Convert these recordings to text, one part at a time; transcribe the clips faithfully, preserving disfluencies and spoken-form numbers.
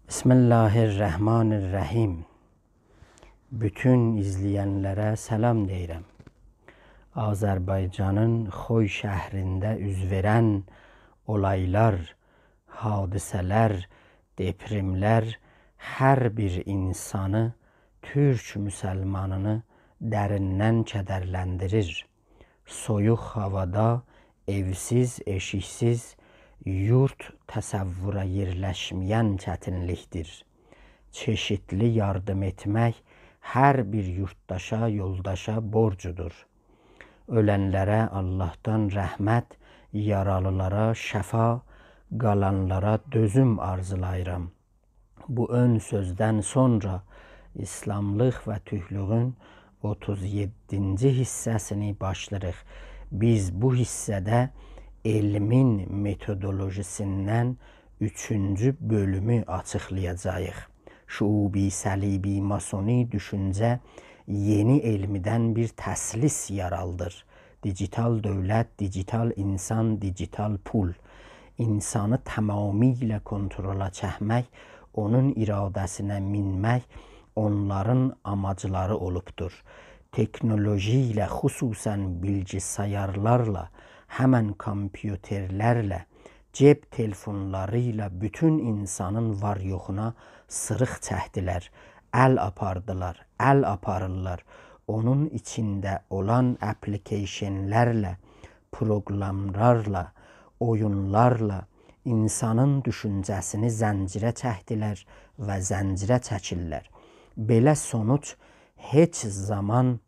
بسم الله الرحمن الرحیم. بوتون ایزله‌ینلره سلام دئییرم. آذربایجانین خوی شهرینده اوز وئرن اولایلار، حادثه‌لر، دپرملر هر بیر اینسانی، تورک مسلمانینی دریندن کدرلندیریر. سویوق هاوادا ائوسیز، ائشیکسیز، یورد تصوره یئرلشمه‌ین چتینلیکدیر. چئشیتلی یاردیم ائتمک هر بیر یورتداشا، یولداشا بورجودور. اؤلنلره آللاهدان رحمت، یارالیلارا شفا، قالانلارا دؤزوم آرزولاییرام. بو اؤن سؤزدن سونرا ایسلاملیق و تورکلویون اوتوز یئددینجی حیصه‌سینی باشلاییریق. بیز بو حیصه‌ده علمین متودولوژیسیندن اوچونجو بؤلومو آچیقلایاجاغیق. شعوبی، صلیبی، ماسونی دوشونجه یئنی علمیدن بیر تثلیث یارادیر. دیجیتال دؤولت، دیجیتال اینسان، دیجیتال پول. اینسانی تمامیله کنترولا چکمک، اونون اراده‌سینه مینمک اونلارین آماجلاری اولوبدور. تکنولوژی ایله، خصوصاً بیلگی‌سایارلارلا، همن کامپیوترلرله، جئب تلفونلاری ایله بوتون اینسانین وار-یوخونا سیریق چکدیلر، ال آپاردیلار، ال آپاریرلار. اونون ایچینده اولان اپلیکیشنلرله، پروگراملارلا، اویونلارلا اینسانین دوشونجه‌سینی زنجیره چکدیلر و زنجیره چکیرلر. بئله سونوج هئچ زامان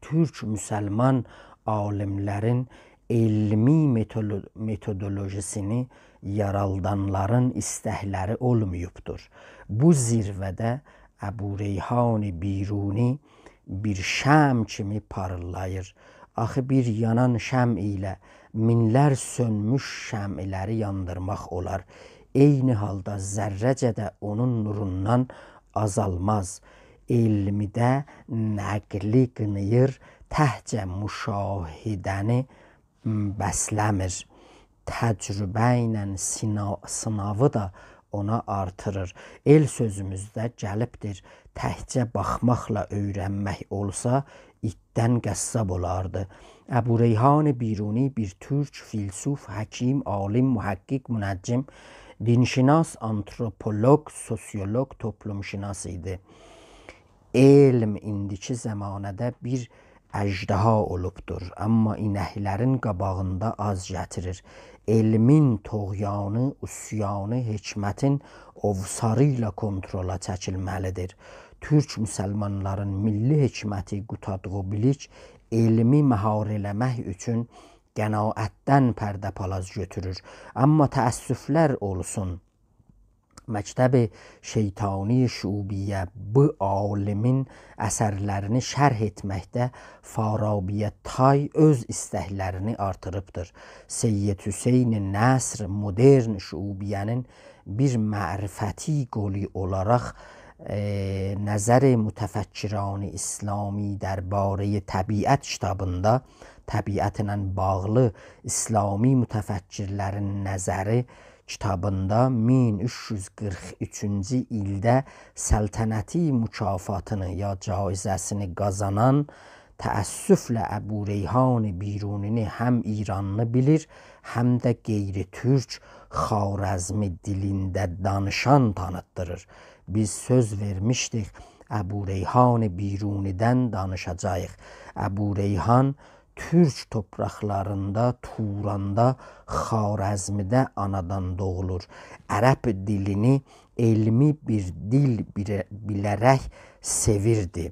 تورک مسلمان عالیملرین علمی متولو-، متودولوژیسینی یارادانلارین ایستکلری اولماییبدیر. بو زیروه‌ده ابوریحان بیرونی بیر شمع کیمی پاریلداییر. آخی بیر یانان شمع ایله مینلر سؤنموش شمعلری یاندیرماق اولار. عینی حالدا ذره‌جه ده اونون نوروندان آزالماز. علمیده نقلی قیناییر، تکجه مشاهده‌نی، م، بسله‌میر. تجربه ایله سینا-، سیناوی دا اونا آرتیریر. ائل سؤزوموزده گلیبدیر: «تکجه باخماقلا اؤیرنمک اولسا، ایتدن قصاب اولاردی.» ابوریحان بیرونی بیر تورک فیلسوف، حکیم، عالم، محقق، منجم، دین‌شناس، آنتروپولوق، سوسیولوق، توپلوم‌شناس ایدی. علم ایندیکی زمانه‌ده بیر اژدها اولوبدور، اما اینکلرین قاباغیندا آز گتیریر. علمین طغیانی، عصیانی حکمتین اووساری ایله کنترولا چکیلمه‌لیدیر. تورک مسلمانلارین میللی حکمتی قوتادغو بیلیک علمی مهار ائله‌مک اوچون قناعتدن پرده-پالاز گؤتورور. اما تأسفلر اولسون، مکتب شیطانی شعوبیه بو عالیمین اثرلرینی شرح ائتمکده فارابی‌یه تای اؤز ایستکلرینی آرتیریبدیر. سید حسین نصر مدرن شعوبیه‌نین بیر معرفتی قولو اولاراق، ائ، نظر متفکران اسلامی دربارهٔ طبیعت کیتابیندا، طبیعتله باغلی اسلامی متفکرلرین نظری کیتابیندا مین اوچ یوز قیرخ اوچونجو ایلده سلطنتی مکافاتینی یا جایزه‌سینی قازانان، تأسفله ابوریحان بیرونی‌نی هم ایرانلی بیلیر، هم ده غیر تورک، خوارزمی دیلینده دانیشان تانیتدیریر. بیز سؤز وئرمیشدیک، ابوریحان بیرونی‌دن دانیشاجاغیق. ابوریحان تورک توپراقلاریندا، توراندا، خوارزمیده آنادان دوغولور. عرب دیلینی علمی بیر دیل بیره-، بیله‌رک سئویردی.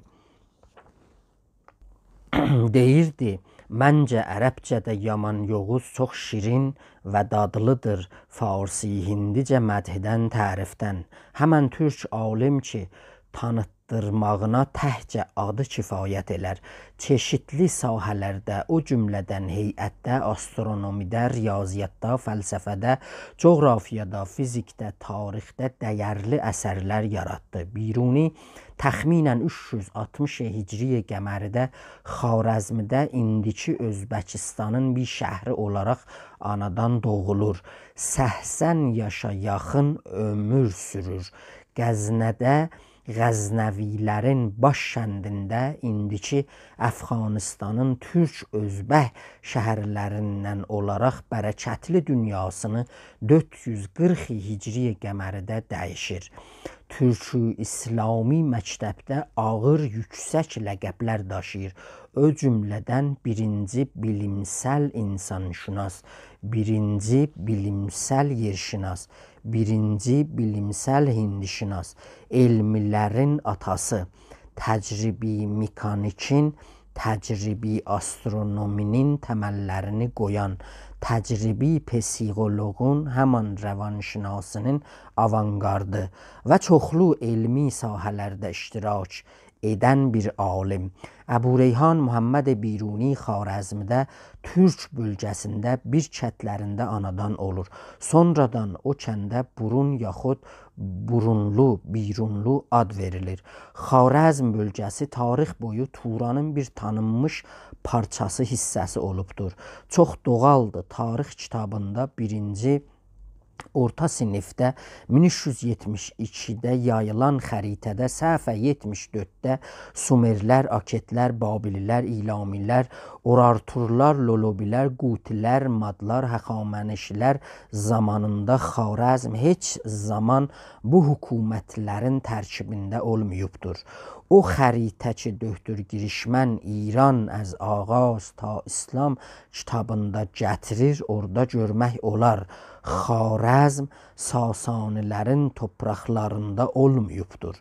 دئییردی: «منجه، عربجه‌ده یامان یوغوز چوخ شیرین و دادلیدیر فارسی هندیجه مدحدن، تعریفدن.» همن تورک عالم کی، تانیت- آرتدیرماغینا تکجه آدی کفایت ائلر. چئشیتلی ساحه‌لرده، او جمله‌دن هیئتده، آسترونومیده، ریاضیاتدا، فلسفه‌ده، جغرافیادا، فیزیکده، تاریخده دیرلی اثرلر یاراتدی. بیرونی تخمیناً اوچ یوز آلتمیش هجری قمریده خوارزمده، ایندیکی اؤزبکیستانین بیر شهری اولاراق آنادان دوغولور. سکسن یاشا یاخین عؤمور سورور. غزنه‌ده غزنوی‌لرین باش کندینده، ایندیکی افغانیستانین تورک اؤزبک شهرلریندن اولاراق برکتلی دونیاسینی دؤرد یوز قیرخ هجری قمریده دییشیر. تورکی اسلامی مکتبده آغیر یوکسک لقبلر داشیییر. او جمله‌دن بیرینجی بیلیمسل انسان‌شناس، بیرینجی بیلیمسل یئرشناس، بیرینجی بیلیمسل هندی‌شناس، علملرین آتاسی، تجربی مکانیکین، تجربی آسترونومی‌نین تمللرینی قویان، تجربی پسیخولوژی‌نین، همان روان‌شناسی‌نین آوانگاردی و چوخلو علمی ساحه‌لرده اشتراک ائدن بیر عالیم. ابوریحان محمد بیرونی خوارزمده تورک بؤلگه‌سینده بیر کندلرینده آنادان اولور. سونرادان او کنده بورون یاخود بورونلو، بیرونلو آد وئریلیر. خوارزم بؤلگه‌سی تاریخ بویو تورانین بیر تانینمیش پارچاسی، حیصه‌سی اولوبدور. چوخ دوغالدیر، تاریخ کیتابیندا بیرینجی اورتا صینیفده مین اوچ یوز یئتمیش ایکیده یاییلان خریطه‌ده صفحه یئتمیش دؤردده سومرلر، آکدلر، بابلی‌لر، ایلامی‌لر، اورارتورلار، لولوبی‌لر، قوتی‌لر، مادلار، هخامنشی‌لر زامانیندا خوارزم هئچ زامان بو حکومتلرین ترکیبینده اولماییبدیر. او خریطه کی، دکتر گیریشمن «ایران از آغاز تا اسلام» کیتابیندا گتیریر، اورادا گؤرمک اولار، خوارزم ساسانی‌لرین توپراقلاریندا اولماییبدیر.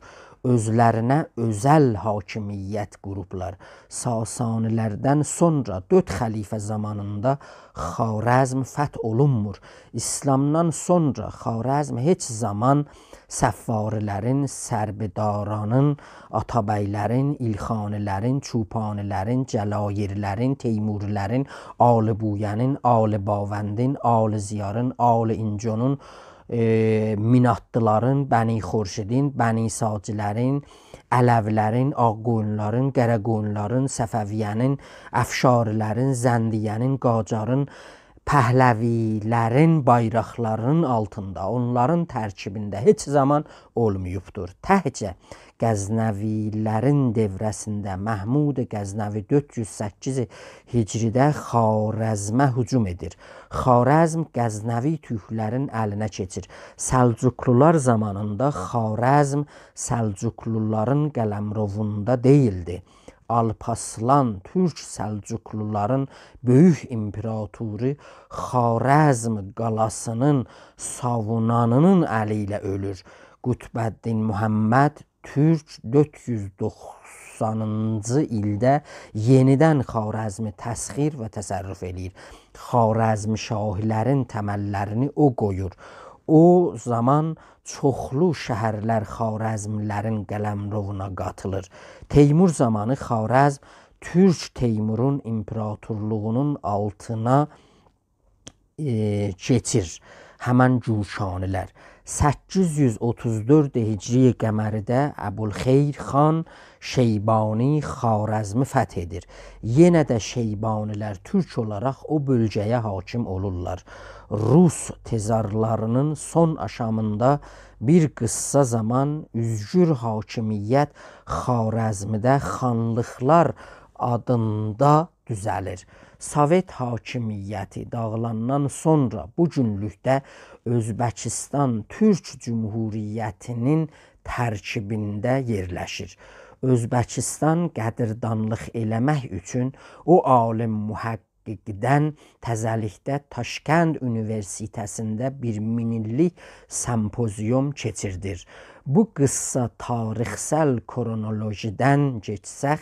اؤزلرینه اؤزل حاکمیت قوروبلار. ساسانی‌لردن سونرا دؤرد خلیفه زامانیندا خوارزم فتح اولونمور. اسلامدان سونرا خوارزم هئچ زامان صفاری‌لرین، سربدارانین، آتابی‌لرین، ایلخانی‌لرین، چوپانی‌لرین، جلایرلرین، تیموری‌لرین، آل بویه‌نین، آل باوندین، آل زیارین، آل اینجونون، ائ، میناتلی‌لارین، بنی خورشیدین، بنی ساجی‌لرین، علوی‌لرین، آغ‌قویونلارین، قاراقویونلارین، صفویه‌نین، افشاری‌لرین، زندیه‌نین، قاجارین، پهلوی‌لرین بایراقلاری‌نین آلتیندا، اونلارین ترکیبینده هئچ زامان اولماییبدیر. تکجه غزنوی‌لرین دؤوره‌سینده محمود غزنوی دؤرد یوز سککیز هجریده خوارزمه هجوم ائدیر. خوارزم غزنوی تورکلرین الینه کئچیر. سلجوقلولار زامانیندا خوارزم سلجوقلولارین قلمرووندا دئییلدی. آلپ آرسلان، تورک سلجوقلولارین بؤیوک ایمپراتورو، خوارزم قالاسی‌نین ساوونانی‌نین الی ایله اؤلور. قطب‌الدین محمد تورک دؤرد یوز دوخسانینجی ایلده یئنیدن خوارزمی تسخیر و تصرف ائله‌ییر. خوارزمشاهی‌لرین تمللرینی او قویور. او زامان چوخلو شهرلر خوارزملی‌لرین قلمرووونا قاتیلیر. تیمور زامانی خوارزم تورک تیمورون ایمپراتورلوغونون آلتینا، ائ، کئچیر. همن جوشانی‌لر. سککیز یوز اوتوز دؤرد هجری قمریده ابوالخیر خان شیبانی خوارزمی فتح ائدیر. یئنه ده شیبانی‌لر تورک اولاراق او بؤلگه‌یه حاکم اولورلار. روس تزارلاری‌نین سون آشامیندا بیر قیسا زامان اؤزگور حاکمیت خوارزمیده خانلیقلار آدیندا دوزه‌لیر. سووئت حاکمیتی داغیلاندان سونرا بو گونلوکده اؤزبکیستان تورک جمهوریتی‌نین ترکیبینده یئرلشیر. اؤزبکیستان قدردانلیق ائله‌مک اوچون او عالم محققدن تزه‌لیکده تاشکند اونیوئرسیته‌سینده بیر مین ایللیک سمپوزیوم کئچیردیر. بو قیسا تاریخسل کرونولوژیدن کئچسک،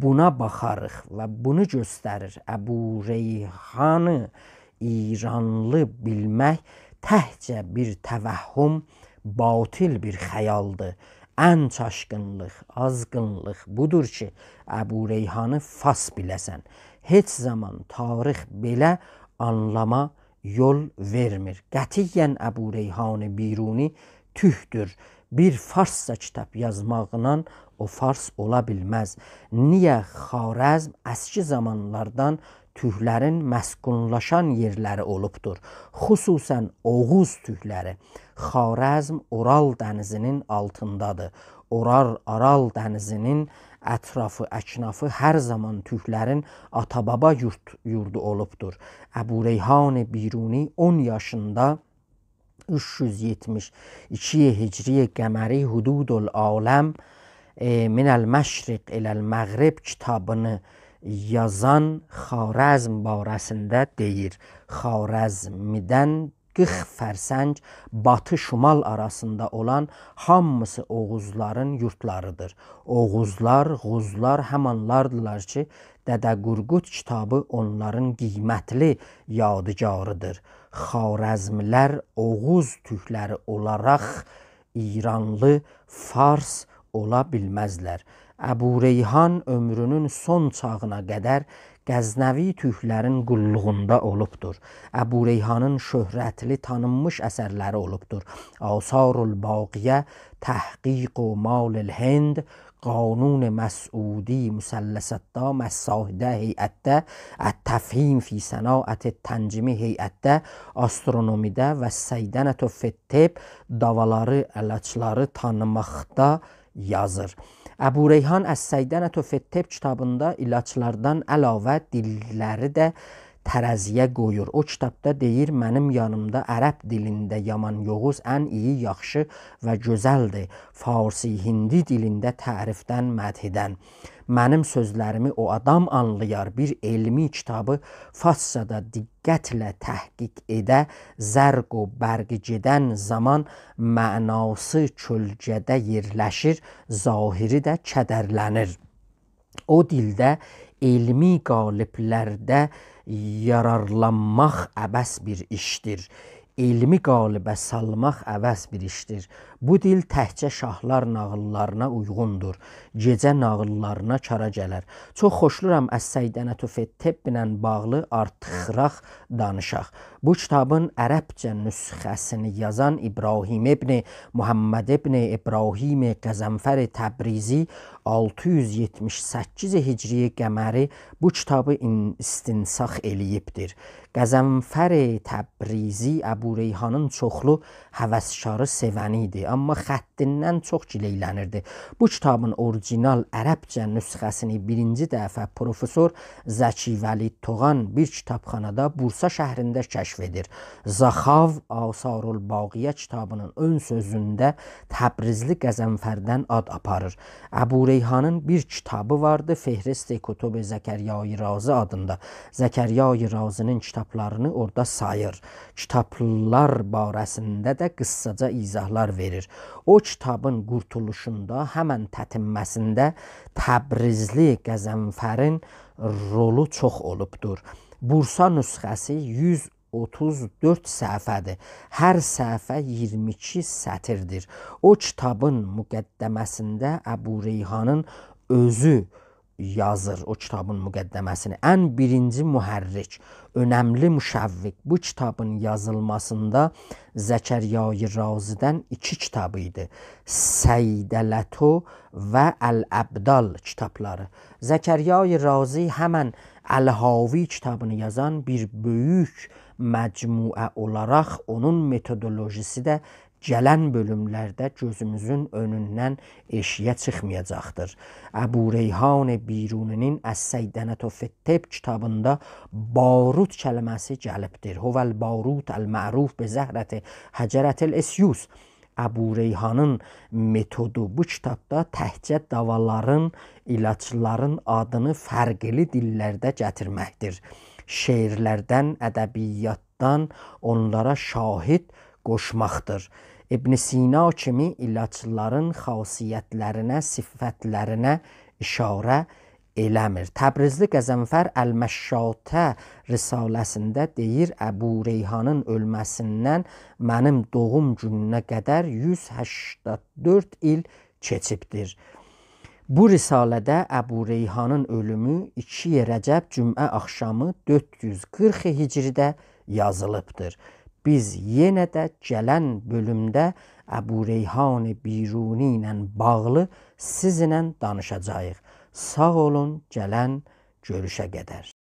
بونا باخاریق و بونو گؤستریر. ابوریحانی ایرانلی بیلمک تکجه بیر توهم، باطل بیر خیالدیر. ان چاشقینلیق، آزغینلیق بودور کی، ابوریحانی فارس بیله‌سن. هئچ زامان تاریخ بئله آنلاما یول وئرمیر. قطعیاً ابوریحان بیرونی تورکدور. بیر فارسجا کیتاب یازماغینان او فارس اولا بیلمز. نییه؟ خوارزم اسکی زامانلاردان تورکلرین مسکونلاشان یئرلری اولوبدور. خصوصاً اوغوز تورکلری. خوارزم اورال دنیزینین آلتیندادیر. اورال، آرال دنیزینین اطرافی، اکنافی هر زامان تورکلرین آتا-بابا یورد، یوردو اولوبدور. ابوریحان بیرونی اون یاشیندا اوچ یوز یئتمیش ایکی هجری قمری حدود العالم، ائ، من المشرق الی المغرب کیتابینی یازان خوارزم باره‌سینده دئییر: خوارزمیدن قیرخ فرسنگ باتی شمال آراسیندا اولان هامیسی اوغوزلارین یوردلاریدیر. اوغوزلار، غوزلار همانلاردیلار کی، دده قورقود کیتابی اونلارین قیمتلی یادگاریدیر. خوارزملر اوغوز تورکلری اولاراق ایرانلی، فارس اولا بیلمزلر. ابوریحان عؤمرونون سون چاغینا قدر غزنوی تورکلرین قوللوغوندا اولوبدور. ابوریحانین شهرتلی، تانینمیش اثرلری اولوبدور: آثار الباقیه، تحقیق مال الهند، قانون مسعودی، مثلثاتدا، مصاحیده هیئتده، التفهیم فی صناعة التنجیمی هیئتده، آسترونومیده و الصیدنة فی الطب، داوالاری، علاجلاری تانیماقدا یازیر. ابوریحان الصیدنة فی الطب کیتابیندا علاجلاردان علاوه دیللری ده ترازی‌یه قویور. او کیتابدا دئییر: «منیم یانیمدا عرب دیلینده یامان یوغوز ان ایی، یاخشی و گؤزلدیر. فارسی، هندی دیلینده تعریفدن، مدحدن. منیم سؤزلریمی او آدام آنلایار، بیر علمی کیتابی فارسجادا دقتله تحقیق ائده، زرق و برق گئدن زامان معناسی کؤلگه‌ده یئرلشیر، ظاهری ده کدرلنیر. او دیلده علمی قالب‌لرده یارارلانماق عبث بیر ایشدیر. علمی قالبه سالماق عبث بیر ایشدیر. بو دیل تکجه شاهلار ناغیللارینا اویغوندور. گئجه ناغیللارینا کارا گلر.» چوخ خوشلورام الصیدنة فی الطب ایله باغلی آرتیقراق دانیشاق. بو کیتابین عربجه نسخه‌سینی یازان ابراهیم ابن محمد ابن ابراهیم غضنفر تبریزی، آلتی یوز یئتمیش سککیز هجری قمری، بو کیتابی این-، استنساخ ائله‌ییبدیر. غضنفر تبریزی ابوریحانین چوخلو هوسکاری، سئونی ایدی، اما خطیندن چوخ گیلئیلنیردی. بو کیتابین اوریجینال عربجه نسخه‌سینی بیرینجی دفعه پروفسور زکی ولید توغان بیر کیتابخانادا، بورسا شهرینده کشف ائدیر. زاخاو آثار الباقیه کیتابینین اؤن سؤزونده تبریزلی غضنفردن آد آپاریر. ابوریحانین بیر کیتابی واردی، فهرست کتب زکریای رازی آدیندا. زکریای رازی‌نین کیتابلارینی اورادا ساییر. کیتابلار باره‌سینده ده قیسساجا ایضاحلار وئریر. او کیتابین قورتولوشوندا، همن تتمه‌سینده تبریزلی غضنفرین رولو چوخ اولوبدور. بورسا نسخه‌سی یوز اوتوز دؤرد صفحه‌دیر. هر صفحه اییرمی ایکی سطیردیر. او کیتابین مقدمه‌سینده ابوریحانین اؤزو یازیر او کیتابین مقدمه‌سینی. ان بیرینجی محرک، اؤنملی مشوق بو کیتابین یازیلماسیندا زکریای رازی‌دن ایکی کیتابی ایدی. صیدلة و الابدال کیتابلاری. زکریای رازی همن الحاوی کیتابینی یازان بیر بؤیوک مجموعه اولاراق اونون متودولوژیسی ده گلن بؤلوملرده گؤزوموزون اؤنوندن ائشییه چیخمایاجاقدیر. ابوریحان بیرونی‌نین الصیدنة فی الطب کیتابیندا باروت کلمه‌سی گلیبدیر. هو الباروت المعروف بزهرة حجرة الاسیوس. ابوریحانین متودو بو کیتابدا تکجه داوالارین، علاجلارین آدینی فرقلی دیللرده گتیرمکدیر. شعرلردن، ادبیات دان اونلارا شاهد قوشماقدیر. ابن سینا کیمی علاجلارین خاصیتلرینه، صفتلرینه ایشاره ائله‌میر. تبریزلی غضنفر المشاطه رساله‌سینده دئییر: «ابوریحانین اؤلمه‌سیندن منیم دوغوم گونونه قدر یوز هشتاد دؤرد ایل کئچیبدیر. بو رساله‌ده ابوریحانین اؤلومو ایکی رجب جمعه آخشامی دؤرد یوز قیرخ هجری‌ده یازیلیبدیر. بیز یئنه ده گلن بؤلومده ابوریحان بیرونی ایله باغلی سیزینله دانیشاجاغیق. ساغ اولون، گلن گؤروشه قدر.